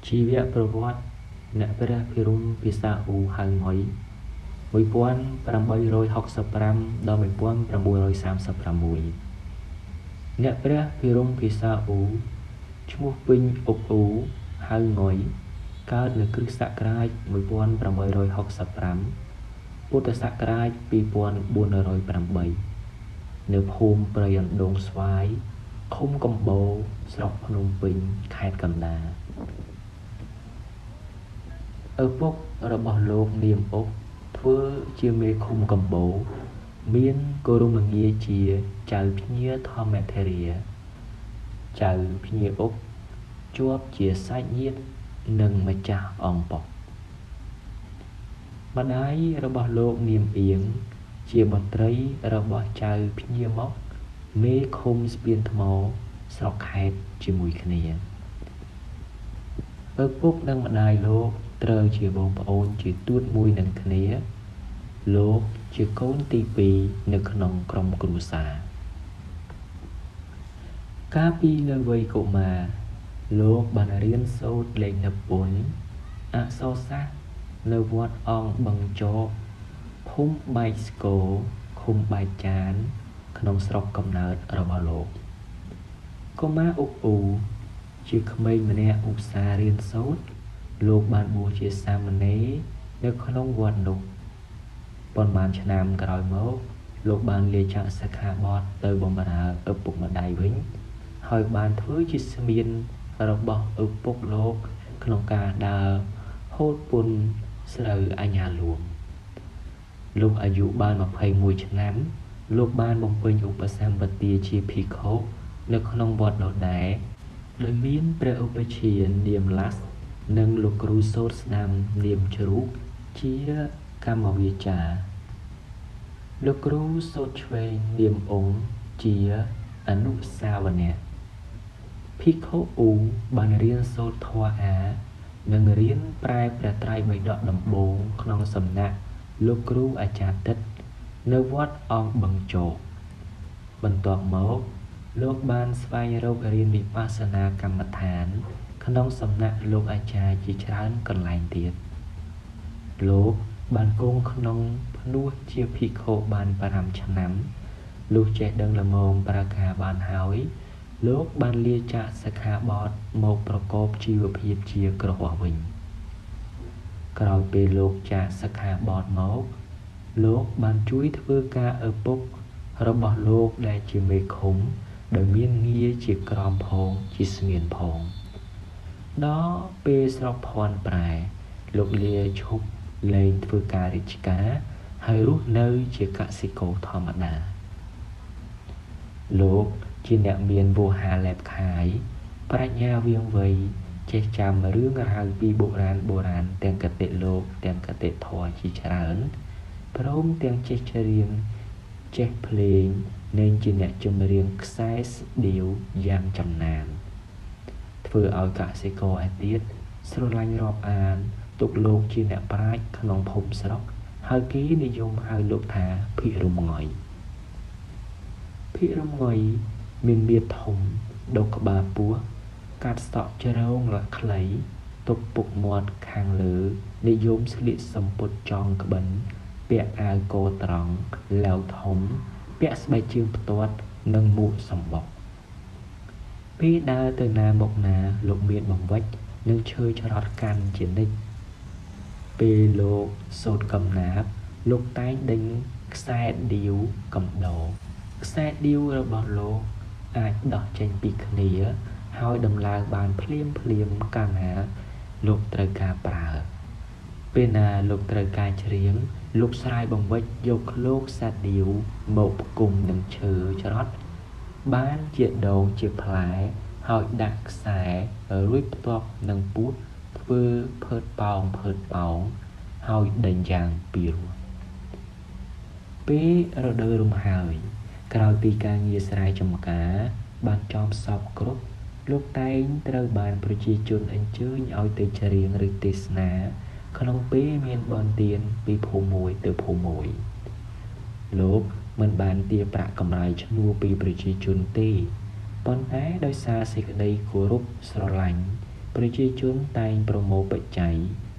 ជីវប្រវត្តិអ្នកព្រះភិរម្យភាសាអ៊ូហៅងុយ1865ដល់1936អ្នកព្រះភិរម្យភាសាអ៊ូឈ្មោះពេញអុកអ៊ូហៅងុយកើតនៅគ្រិស្តសករាជ1865ពុទ្ធសករាជ2408នៅភូមិព្រៃអណ្ដូងស្វាយឃុំកំបូរស្រុកភ្នំពេញខេត្តកណ្ដាលឪពុករបស់លោកនាមអុកធ្វើជាមេឃុំកំបូរមានគោរមងារជាចៅភ្ញាធម្មធរាចៅភ្ញាអុកជាប់ជាសាច់ញាតិនិងម្ចាស់អង្គប៉ុកម្ដាយរបស់លោកនាមអៀងជាបុត្រីរបស់ចៅភ្ញាមកមេឃុំស្ពានថ្មស្រុកខេត្តជាមួយគ្នាឪពុកនិងម្ដាយលោកត្រូវជាបងប្អូនជាទួតមួយនឹងគ្នាលោកជាកូនទី2នៅក្នុងក្រុមគ្រួសារកាលពីនៅវ័យកុមារលោកបានរៀនសូត្រលេខនិពន្ធអក្សរសាស្ត្រនៅវត្តអង្គបឹងចកភូមិបែកស្គរឃុំបែកចានក្នុងស្រុកកំណើតរបស់លោកកុមារអុកអ៊ូជាក្មេងម្នាក់ឧស្សាហ៍រៀនសូត្រលោកបានបួសជាសាមណេរនៅក្នុងវត្តនោះប៉ុន្មានឆ្នាំក្រោយមកលោកបានលាចាកសិក្ខាបទទៅបម្រើឪពុកម្ដាយវិញហើយបានធ្វើជាស្មៀនរបស់ឪពុកលោកក្នុងការដើរហូតពន្ធស្រូវអាជ្ញាលួងលោកអាយុបាន21ឆ្នាំលោកបានបំពេញឧបសម្បទាជាភិក្ខុនៅក្នុងវត្តដដែលដោយមានព្រះឧបជ្ឈាយ៍នាមឡាស់និងលោកគ្រូសូត្រស្ដាំនាមជ្រូកជាកម្មវាចាលោកគ្រូសូត្រឆ្វេងនាមអង្គជាអនុសាវនៈភិក្ខុអ៊ូបានរៀនសូត្រធម៌អានិងរៀនប្រែព្រះត្រៃបិដកដំបូងក្នុងសំណាក់លោកគ្រូអាចារ្យទិត្យនៅវត្តអង្គបឹងចកបន្ទាប់មកលោកបានស្វែងរករៀនវិបស្សនាកម្មដ្ឋានក្នុងសំណាក់លោកអាចារ្យជាច្រើនកន្លែងទៀតលោកបានគង់ក្នុងភ្នួសជាភិក្ខុបាន5ឆ្នាំលោកចេះដឹងល្មមប្រើការបានហើយលោកបានលាចាកសិក្ខាបទមកប្រកបជីវភាពជាគ្រហស្ថវិញក្រោយពេលលោកចាកសិក្ខាបទមកលោកបានជួយធ្វើការឪពុករបស់លោកដែលជាមេឃុំដោយមានងារជាក្រមផងជាស្មៀនផងដល់ពេលស្រុកភ័ណ្ឌប្រែលោកលាឈប់លែងធ្វើការរាជការហើយរស់នៅជាកសិករធម្មតាលោកជាអ្នកមានវោហារលែបខាយប្រាជ្ញាវាងវៃចេះចាំរឿងរ៉ាវពីបុរាណទាំងគតិលោកទាំងគតិធម៌ជាច្រើនព្រមទាំងចេះច្រៀងចេះភ្លេងនិងជាអ្នកចម្រៀងខ្សែស្ដៀវយ៉ាងចំណានធ្វើឲ្យកសិករឯទៀតស្រឡាញ់រាប់អានទុកលោកជាអ្នកប្រាជ្ញក្នុងភូមិស្រុកហើយគេនិយមហៅលោកថាភិរម្យងុយភិរម្យងុយមានមាឌធំដុកក្បាលពោះកាត់សក់ជ្រងលខ្លីទុកពុកមាត់ខាងលើនិយមស្លៀកសំពត់ចងក្បិនពាក់អាវកត្រង់ឡាវធំពាក់ស្បែកជើងផ្ទាត់និងមួកសំបុកពេលដើរទៅណាមកណាលោកមានបង្វិចនិងឈើច្រត់កាន់ជានិច្ចពេលលោកសូត្រកំណាព្យលោកតែងដេញខ្សែឌៀវកំដរខ្សែឌៀវរបស់លោកអាចដោះចេញពីគ្នាហើយដំឡើងបានភ្លាមភ្លាមកាលណាលោកត្រូវការប្រើពេលណាលោកត្រូវការច្រៀងលោកស្រាយបង្វិចយកឃ្លោកខ្សែឌៀវមកផ្គុំនឹងឈើច្រត់បានជាដងជាផ្លែហើយដាក់ខ្សែរួចផ្ទាប់នឹងពោះធ្វើភើតប៉ោងភើតប៉ោងហើយដេញយ៉ាងពីរោះពេលរដូវរំហើយក្រោយពីការងារស្រែចម្ការបានចំសពគ្រប់លោកតែងត្រូវបានប្រជាជនអញ្ជើញឲ្យទៅច្រៀងឬទេសនាក្នុងពេលមានបុណ្យទានពីភូមិមួយទៅភូមិមួយលោកមិនបានទារប្រាក់កម្រៃឈ្នួលពីប្រជាជនទេប៉ុន្តែដោយសារសេចក្តីគោរពស្រឡាញ់ ប្រជាជនតែងប្រមូលបច្ច័យ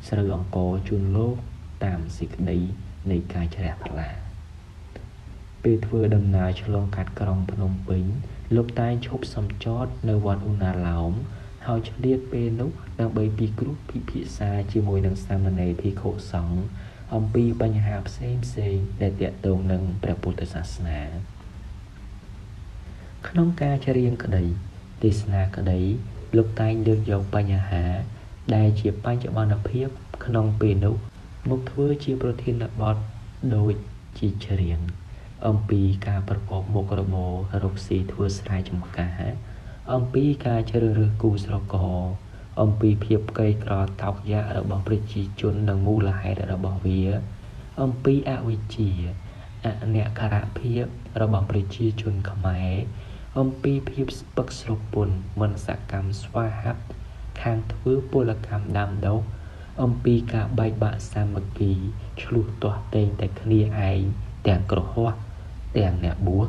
ស្រូវអង្ករជូនលោកតាមសេចក្តីនៃការជ្រះថ្លាពេលធ្វើដំណើរឆ្លងកាត់ក្រុងភ្នំពេញលោកតែងឈប់សំចតនៅវត្តឧណ្ណាលោមហើយឆ្លៀតពេលនោះដើម្បីពិគ្រោះពិភាក្សាជាមួយនឹងសាមណេរភិក្ខុសង្ឃអំពីបញ្ហាផ្សេងផ្សេងដែលទាក់ទងនឹងព្រះពុទ្ធសាសនាក្នុងការច្រៀងក្តីទេសនាក្តីលោកតែងលើកយកបញ្ហាដែលជាបច្ចុប្បន្នភាពក្នុងពេលនោះមកធ្វើជាប្រធានបទដូចជាច្រៀងអំពីការប្រកបមុខរបររកស៊ីធ្វើស្រែចម្ការអំពីការជ្រើសរើសគូស្រករអំពីភាពក្រីក្រតោកយ៉ាករបស់ប្រជាជននិងមូលហេតុរបស់វាអំពីអវិជ្ជាអនក្ខរភាពរបស់ប្រជាជនខ្មែរអំពីភាពស្ពឹកស្រពន់មិនសកម្មស្វាហាប់ខាងធ្វើពលកម្មដាំដុះអំពីការបែកបាក់សាមគ្គីឆ្លោះទាស់ទែងតែគ្នាឯងទាំងក្រហោះទាំងអ្នកបួស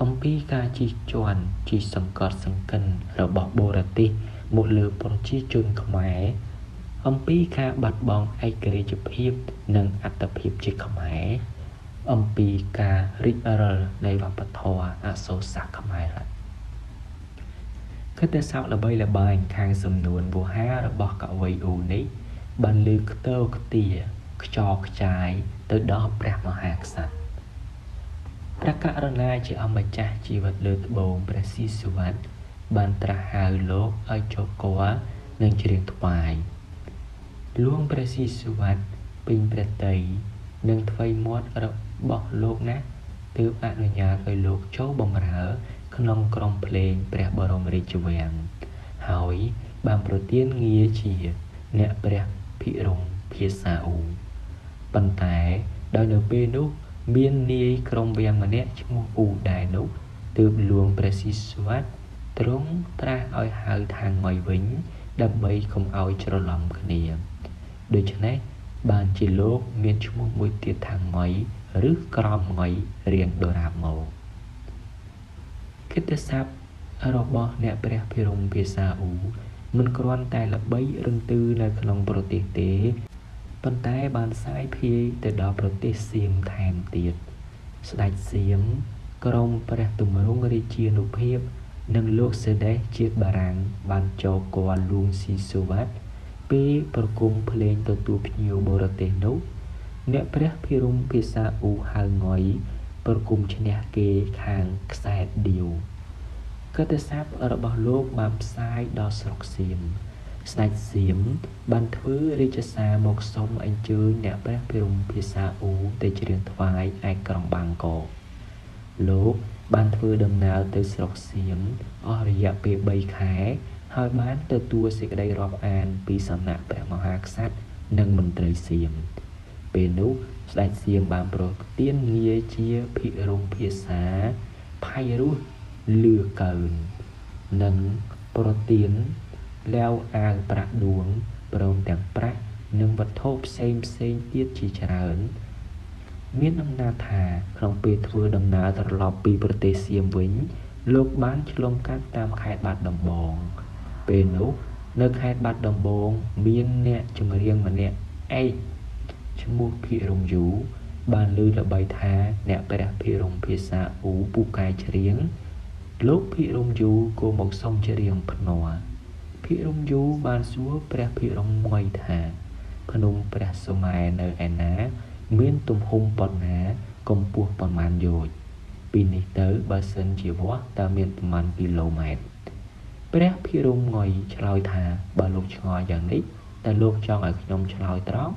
អំពីការជិះជាន់ជិះសង្កត់សង្កិនរបស់បរទេសមកលើប្រជាជនខ្មែរអំពីការបាត់បង់ឯករាជ្យភាពនិងអត្តភាពជាខ្មែរអំពីការរិចរិលនៃវប្បធម៌អក្សរសាស្ត្រខ្មែរកិត្តិស័ព្ទល្បីល្បាញខាងសំនួនវោហាររបស់កវីអ៊ូនេះបានលើខ្ទើខ្ទាខ្ចរខ្ចាយទៅដល់ព្រះមហាក្សត្រព្រះករុណាជាអម្ចាស់ជីវិតលើត្បូងព្រះស៊ីសុវត្ថិបានត្រាស់ហៅលោកឲ្យចូលគភ៌និងច្រៀងថ្វាយលួងព្រះស៊ីសុវត្ថិពេញព្រះទ័យនិងថ្វីមាត់របស់លោកណាស់ទើបអនុញ្ញាតឲ្យលោកចូលបម្រើក្នុងក្រុមភ្លេងព្រះបរមរាជវាំងហើយបានប្រទានងារជាអ្នកព្រះភិរម្យភាសាអ៊ូប៉ុន្តែដោយនៅពេលនោះមាននាយក្រុមវាំងម្នាក់ឈ្មោះអ៊ូដែរនោះទើបលួងព្រះស៊ីសុវត្ថិទ្រង់ត្រាស់ឲ្យហៅថាងុយវិញដើម្បីកុំឲ្យច្រឡំគ្នាដូច្នេះបានជាលោកមានឈ្មោះមួយទៀតថាងុយឬក្រមងុយរៀងដរាបមកកិត្តិស័ព្ទរបស់អ្នកព្រះភិរម្យភាសាអ៊ូមិនគ្រាន់តែល្បីរន្ទឺនៅក្នុងប្រទេសទេប៉ុន្តែបានសាយភាយទៅដល់ប្រទេសសៀមថែមទៀតស្ដេចសៀមក្រុមព្រះទម្រង់រាជានុភាពនិងលោកសេដេសជាតិបារាំងបានចូលគាល់លួងស៊ីសុវត្ថិពេលប្រគំភ្លេងទទួលភ្ញៀវបរទេសនោះអ្នកព្រះភិរម្យភាសាអ៊ូហៅងុយប្រគំឈ្នះគេខាងខ្សែដៀវកិត្តិស័ព្ទរបស់លោកបានផ្សាយដល់ស្រុកសៀមស្ដេចសៀមបានធ្វើរាជសារមកសុំអញ្ជើញអ្នកព្រះភិរម្យភាសាអ៊ូទៅច្រៀងថ្វាយឯក្រុងបាងកកលោកបានធ្វើដំណើរទៅស្រុកសៀមអស់រយៈពេល3ខែហើយបានទទួលសេចក្តីរាប់អានពីសំណាក់ព្រះមហាក្សត្រនិងមន្ត្រីសៀមពេលនោះស្ដេចសៀមបានប្រទានងារជាភិរម្យភាសាផៃរស់លឺកើននិងប្រទានលាវអាវប្រាក់ដួងព្រមទាំងប្រាក់និងវត្ថុផ្សេងផ្សេងទៀតជាច្រើនមានដំណាលថាក្នុងពេលធ្វើដំណើរត្រឡប់ពីប្រទេសសៀមវិញលោកបានឆ្លងកាត់តាមខេត្តបាត់ដំបងពេលនោះនៅខេត្តបាត់ដំបងមានអ្នកចម្រៀងម្នាក់ឯកឈ្មោះភិរម្យយូបានលើល្បីថាអ្នកព្រះភិរម្យភាសាអ៊ូពូកែច្រៀងលោកភិរម្យយូក៏មកសុំច្រៀងភ្នាល់ភិរម្យយូបានសួរព្រះភិរម្យមួយថាភ្នំព្រះសុមេរុនៅឯណាមានទំហំប៉ុណ្ណាកម្ពស់ប៉ុន្មានយោជន៍ពីនេះទៅបើសិនជាវាស់តើមានប្រមាណគីឡូម៉ែត្រព្រះភិរម្យងុយឆ្លើយថាបើលោកឆ្ងល់យ៉ាងនេះតើលោកចង់ឲ្យខ្ញុំឆ្លើយត្រង់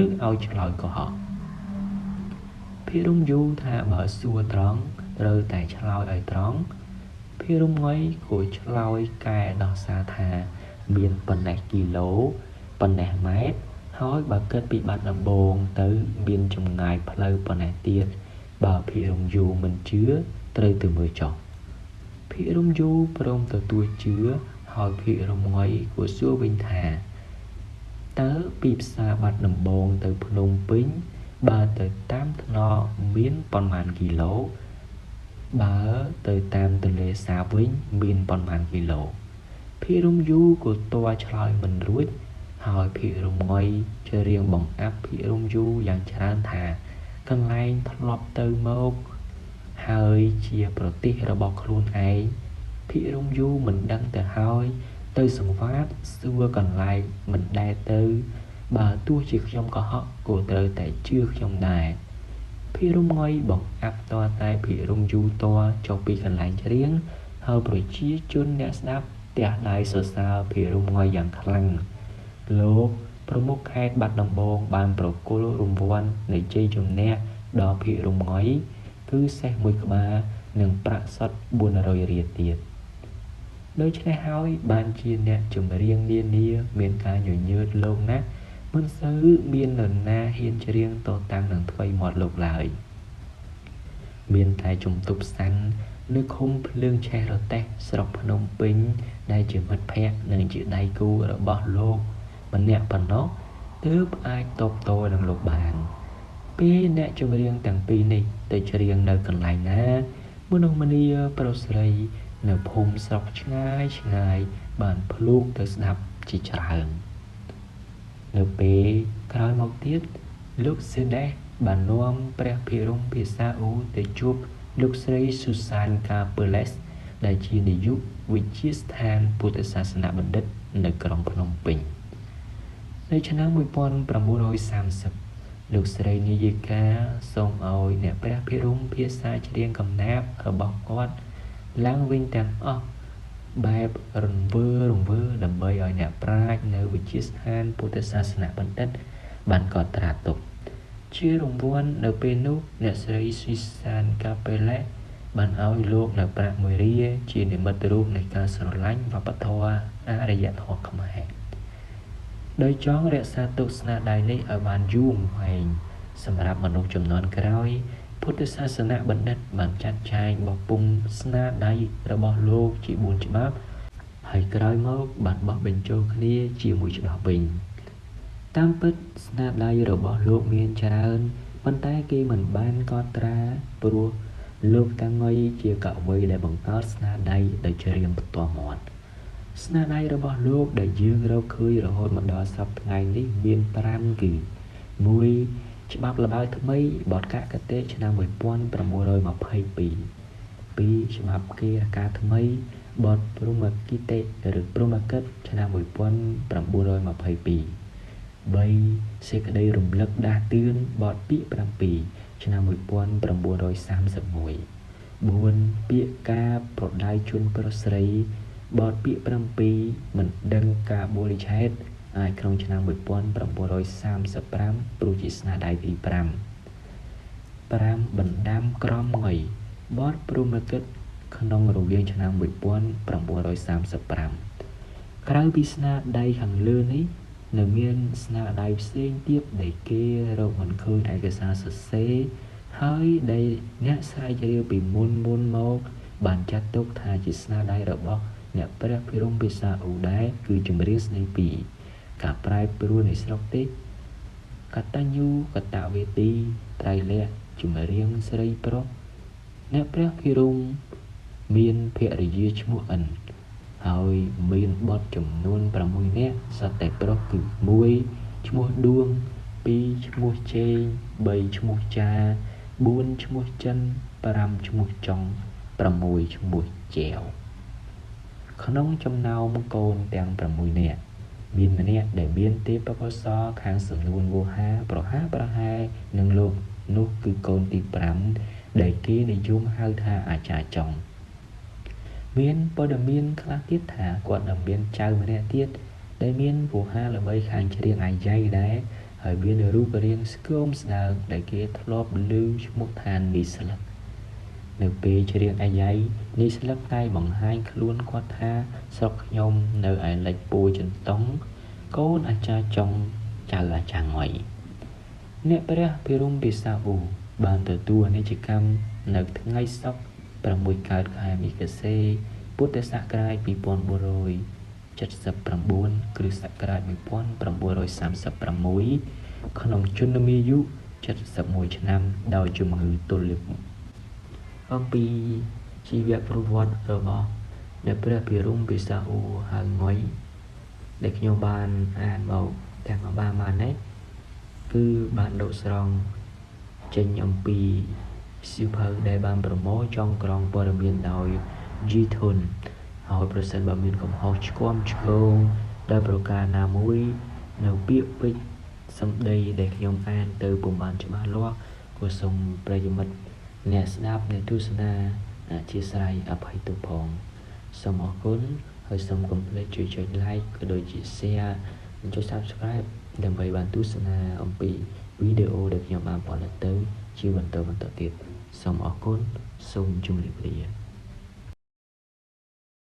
ឬឲ្យឆ្លើយកុហកភិរម្យយូថាបើសួរត្រង់ត្រូវតែឆ្លើយឲ្យត្រង់ភិរម្យងុយក៏ឆ្លើយកែដោះសារថាមានប៉ុណ្ណេះគីឡូប៉ុណ្ណេះម៉ែត្រហើយបើគិតពីបាត់ដំបងទៅមានចម្ងាយផ្លូវប៉ុណ្ណេះទៀតបើភិរម្យយូមិនជឿត្រូវទៅមើលចុះភិរម្យយូព្រមទទួលជឿហើយភិរម្យងុយក៏សួរវិញថាតើពីផ្សារបាត់ដំបងទៅភ្នំពេញបើទៅតាមថ្នល់មានប៉ុន្មានគីឡូបើទៅតាមទន្លេសាបវិញមានប៉ុន្មានគីឡូ ភិរម្យយូក៏ទាល់ឆ្លើយមិនរួច ហើយភិរម្យង៉ុយច្រៀងបង្អាប់ភិរម្យយូយ៉ាងច្រើនថា កន្លែងធ្លាប់ទៅមកហើយជាប្រទេសរបស់ខ្លួនឯង ភិរម្យយូមិនដឹងទៅហើយ ទៅសង្វាតសួរកន្លែងមិនដែលទៅ បើទោះជាខ្ញុំកុហកក៏ត្រូវតែជឿខ្ញុំដែរ។ ភិរម្យង៉ុយបង្អាប់ទាល់តែភិរម្យយូទាល់ចុះពីកន្លែងច្រៀង ហើយប្រជាជនអ្នកស្ដាប់ទះដៃសរសើរភិរម្យង៉ុយយ៉ាងខ្លាំង។ លោកប្រមុខខេត្តបាត់ដំបងបានប្រគល់រង្វាន់នៃជ័យជំនះដល់ភិរម្យង៉ុយ គឺសេះមួយក្បាលនិងប្រាក់សុទ្ធ400រៀលទៀត។ ដូច្នេះហើយបានជាអ្នកចម្រៀងនានាមានការញញើតលោកណាស់ មិនសូវមាននរណាហ៊ានច្រៀងតតាំងនឹងថ្វីមាត់លោកឡើយ។ មានតែជំទប់សាន់នៅឃុំភ្លើងឆេះរទេះស្រុកភ្នំពេញ ដែលជាមិត្តភក្តិនិងជាដៃគូរបស់លោកម្នាក់ប៉ុណ្ណោះ ទើបអាចតបតនឹងលោកបាន។ ពេលអ្នកចម្រៀងទាំងពីរនេះទៅច្រៀងនៅកន្លែងណា មនុស្សម្នាប្រុសស្រីនៅភូមិស្រុកឆ្ងាយឆ្ងាយបានភ្លូកទៅស្ដាប់ជាច្រើន។ នៅពេលក្រោយមកទៀត លោកសេដេសបាននាំព្រះភិរម្យភាសាអ៊ូទៅជួបលោកស្រីស៊ូសានកាពឺឡេស ដែលជានាយកវិទ្យាស្ថានពុទ្ធសាសនបណ្ឌិតនៅក្រុងភ្នំពេញ។ នៅឆ្នាំ1930 លោកស្រីនាយិកាសូមឲ្យអ្នកព្រះភិរម្យភាសាច្រៀងកំណាព្យរបស់គាត់ឡើងវិញទាំងអស់បែបរន្វើរង្វើ ដើម្បីឲ្យអ្នកប្រាជ្ញនៅវិទ្យាស្ថានពុទ្ធសាសនបណ្ឌិតបានកត់ត្រាទុកជារង្វាន់។ នៅពេលនោះ អ្នកស្រីស៊ីសានកាប៉េឡេបានឲ្យលោកនៅប្រាក់មួយរៀល ជានិមិត្តរូបនៃការស្រឡាញ់វប្បធម៌អរិយធម៌ខ្មែរ។ ដោយចង់រក្សាទុកស្នាដៃនេះឲ្យបានយូរអង្វែងសម្រាប់មនុស្សជំនាន់ក្រោយ ពុទ្ធសាសនបណ្ឌិតបានចាត់ចែងបោះពុម្ពស្នាដៃរបស់លោកជា4ច្បាប់ ហើយក្រោយមកបានបោះបញ្ចូលគ្នាជាមួយច្បាប់វិញ។ តាមពិតស្នាដៃរបស់លោកមានច្រើន ប៉ុន្តែគេមិនបានកត់ត្រា ព្រោះលោកតាង៉ុយជាកវីដែលបង្កើតស្នាដៃដោយច្រៀងផ្ទាល់មាត់។ ស្នាដៃរបស់លោកដែលយើងរកឃើញរហូតមកដល់សព្វថ្ងៃនេះមាន5 គឺ1 ច្បាប់ល្បាវថ្មីបទកកតិឆ្នាំ1922 2 ច្បាប់គេរកាថ្មីបទព្រហ្មគិតិឬព្រហ្មកិច្ចឆ្នាំ1922 3 សេចក្តីរំលឹកដាស់តឿនបទពាក្យ7ឆ្នាំ1931 4 ពាក្យការប្រដៅជនប្រុសស្រីបទពាក្យ7មិនដឹងការបរិច្ឆេទអាចក្នុងឆ្នាំ1935 ព្រោះជាស្នាដៃទី5 5 បណ្ដាំក្រមងុយបទព្រហ្មកិច្ចក្នុងរវាងឆ្នាំ1935។ ក្រៅពីស្នាដៃខាងលើនេះ នៅមានស្នាដៃផ្សេងទៀតដែលគេរកមិនឃើញឯកសារសរសេរ ហើយដែលអ្នកស្រាវជ្រាវពីមុនមុនមកបានចាត់ទុកថាជាស្នាដៃរបស់អ្នកព្រះភិរម្យភាសាអ៊ូដែរ គឺចម្រៀងស្ដីពីការប្រែប្រួលនៃស្រុកទេស កតញ្ញូកតវេទី ត្រៃលក្ខណ៍ ចម្រៀងស្រីប្រុស។ អ្នកព្រះភិរម្យមានភរិយាឈ្មោះអិន ហើយមានបុត្រចំនួន6នាក់សុទ្ធតែប្រុស គឺ1 ឈ្មោះដួង 2 ឈ្មោះជេង 3 ឈ្មោះចា 4 ឈ្មោះចិន 5 ឈ្មោះចុង 6 ឈ្មោះជែវ។ ក្នុងចំណោមកូនទាំង6នាក់ មានម្នាក់ដែលមានទេពកោសល្យខាងសំនួនវោហាប្រហាប្រហែលនឹងលោក នោះគឺកូនទី5 ដែលគេនិយមហៅថាអាចារ្យចុង។ មានព័ត៌មានខ្លះទៀតថាគាត់នឹងមានចៅម្នាក់ទៀតដែលមានវោហាល្បីខាងច្រៀងអាយ៉ៃដែរ ហើយមានរូបរាងស្គមស្ដើង ដែលគេធ្លាប់ឮឈ្មោះថានីស្លឹក។ នៅពេលច្រៀងអាយ៉ៃ នីស្លឹកតែបង្ហាញខ្លួនគាត់ថា ស្រុកខ្ញុំនៅឯលិចពួយចន្តុង កូនអាចារ្យចុងចៅអាចារ្យង៉ុយ។ អ្នកព្រះភិរម្យភាសាអ៊ូបានទទួលអនិច្ចកម្មនៅថ្ងៃសុក្រ6កើតខែមិគសេ ពុទ្ធសករាជ2479 គ្រិស្តសករាជ1936 ក្នុងជនមាយុ71ឆ្នាំ ដោយជំងឺទល់លាមក។ អំពីជីវប្រវត្តិរបស់ ដែលព្រះភិរម្យភាសាអ៊ូហៅងុយដែលខ្ញុំបានអានមកទាំងអបាមកនេះគឺបានដកស្រង់ចេញអំពីសៀវភៅដែលបានប្រមូលចងក្រងព័ត៌មានដោយ G ធុនហើយប្រសិនបើមានកំហុសឆ្គំឆ្គងដោយប្រការណាមួយនៅពាក្យពេចន៍សម្ដីដែលខ្ញុំអានទៅពុំបានច្បាស់លាស់ក៏សូមប្រិយមិត្តអ្នកស្ដាប់អ្នកទស្សនាអធ្យាស្រ័យអភ័យទោសផងសូមអរគុណហើយសូមកុំភ្លេចជួយចុច like ក៏ដូចជា share និងចុច Subscribe ដើម្បីបានទស្សនាអំពីវីដេអូដែលខ្ញុំបានផលិតទៅជាបន្តបន្តទៀតសូមអរគុណសូមជម្រាបលា។